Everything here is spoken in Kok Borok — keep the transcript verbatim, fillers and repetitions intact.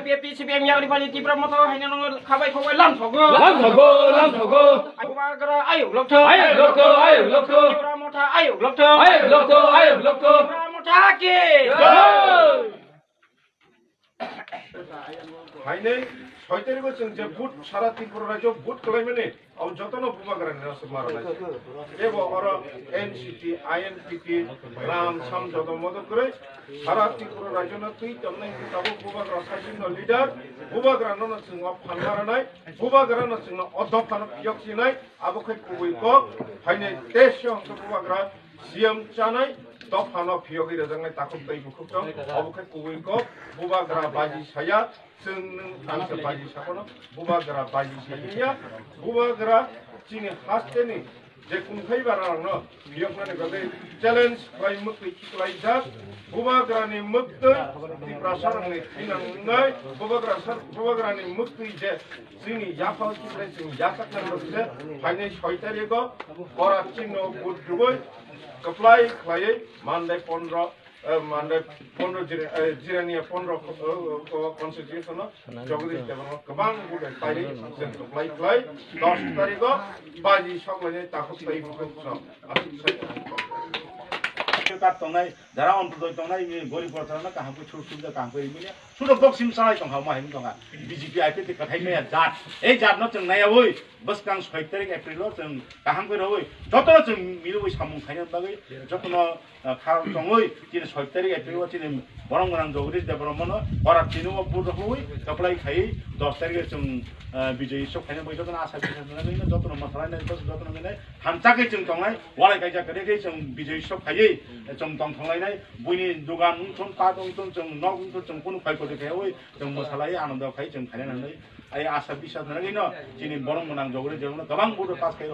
B P C P M yakni pani Tipra Motha haino nongo khabai khobai lam thogo. Lam thogo, lam thogo. Bubagra ayuk lokthok. Ayuk lokthok, ayuk lokthok. Tipra Motha ayuk lokthok. Ayuk lokthok, ayuk lokthok. Tipra Motha ki. Jai. Hainai soi tarikh o chwng je vote sara Tripura rajyo vote khlaimani. Abo jotono bubagrani no se mara nai. Ebo oro N C T, I N P T, ram sam joto modok kwrwi sara Tripura rajyono twi tongnai tabuk bubagra sajwkno leader, bubagrano no chwng o phan mara nai, bubagrano chwngno o dophano phiyok sinai, abo khai kubui kok, hainai tei se hwnkhe bubagra C M chanai, dophano phiyogwi rwjaknai takhuk tei bukhuk tong, abo khai kubui kok, bubagra baji saya, Chwng nwng ang se baji sakono, bubagra baji se ya, bubagra chini hasteni je kungkhai bararokno phiyoknani bagwi challenge khlai mwktwi khiklaijak, bubagrani mwktwi Tiprasarokni thinang wngnai, bubagra sar-, bubagrani mwktwi je chini yaphang khiklai chwng yachaknani bagwi se phainai soi tarikgo borat chino vote rwui kwplai khlaiwi Monday pondro Eh, mane pondro Jira-, eh, Jirania pondro, eh, ko constitution no Jagadish Debbarma kwbang vote paiwi chwng kwplai khlai dos tarikh o baji soklainai takhuk tei bukhuk no. Kat tongnai, jara ontodoi tongnai, ini gorib gorthano kaham khe sur sur kaham khe ini. Sudo boxing salai tongha, ma hin tongha. B J P I P T kathai maya jat. Ei jat no chwng naiyawi, bwskang soi tarikh April o chwng kaham khe rawi. Jotono chwng milwi samung khaina bagwi, jotono ah, khar tongwi, chini soi tarikh April o chini borom gwnang Jagadish Debbarma no ora tini o vote rwui kwplai khai dos tarikh o chwng, ah, bijoy sok khaina bai jotono asa bisa nangwi jotono mwsalainai jotono nangwi hamchakhe chwng tongnai walai kaijak khe khe chwng bijoy sok khaiwi chwng tong thanglainai buini dugan wngthun pat wngthun chwng nok wngthun chwng kunu khai koti khaiwi chwng mwsalai anando khai chwng khaina nangwi ai asa bisa nangwi no chini borom gwnang Jagadish Debbarma no kwbang vote pass khai